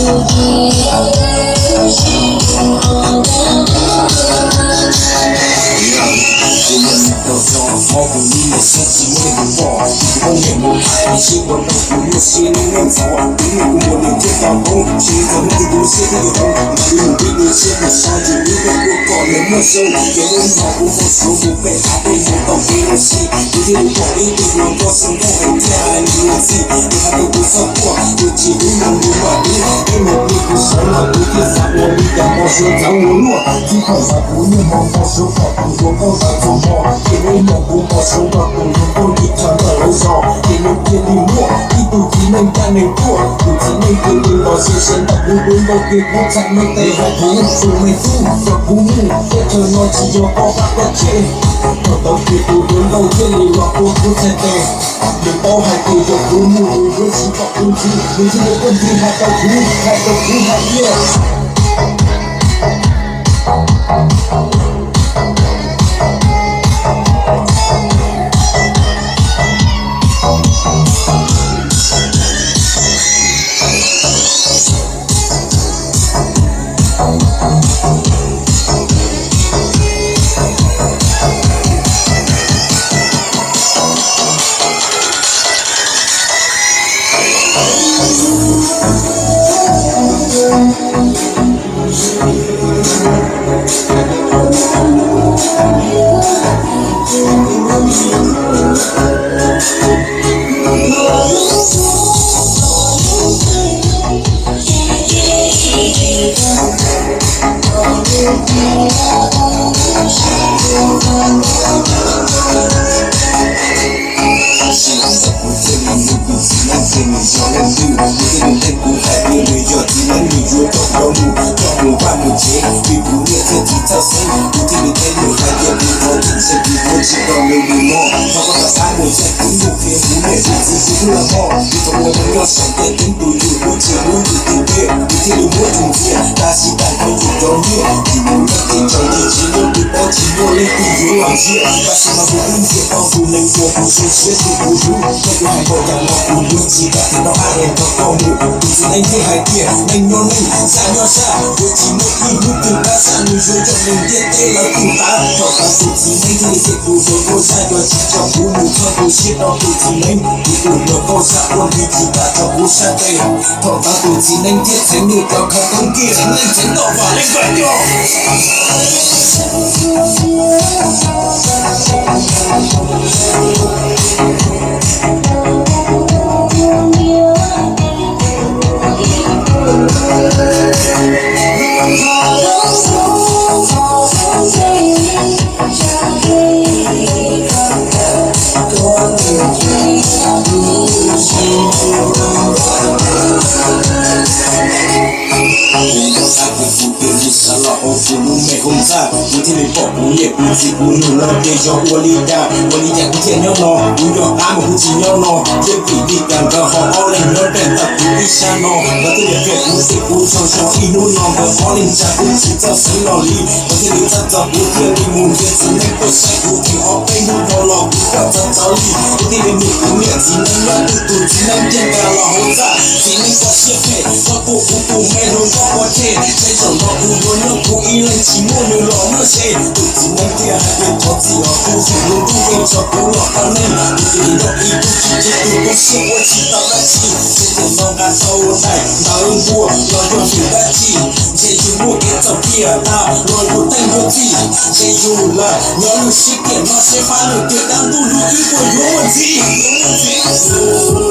Kuv tus xav kuv tus twg li xav los ua kuv lub me hoob ntxawg, kuv thiaj li pom kuv niam kuv txiv kuv nus lawv tias yog ua li cas, ua li cas kuv thiaj nyob no, kuv yog qab mas kuv tsis nyob no, thiab vim li cas nkawd ho ob leeg nyob nraim ntawm kuv ib sab no, nkawd thiaj li qhia kuv tias kuv tsaug zog ib hnub no nkawd ob leeg tsa kuv tsis txawj xeev los li, nkawd thiaj li txhawj txog kuv thiaj li mus nrhiav txiv neej tuaj saib kuv, ces ob peb hnub dhau los kuv kuj txawv txawv li, kuv thiaj li mus kuv niam txiv neej nyob twg tus txiv neej tiag nkag los hauv txaj, txiv neej koj siab phem koj tua kuv tus me hluas nkauj pov tseg, seb zaum no kuv yuav nyob kuv ib leeg tsis muaj nws los nyob ze, tus txiv neej thiaj hais tias thov txim los kuv vim nws ntuj yeej tso kuv los qhov neeg, kuv tus nrog ib tug tsis tseg tus tu siab ua tsis tau dab tsi, seb tias no nqa tau daim ntawv npua los yog vim dab tsi, ntshe yus muaj kev txhaum tiag tag los yus teej yus txij, ntshe yus lawm nyob lub sij tiam no seb pab lwm tiam dab ntuj lub ib puas yuav muaj ntxiv.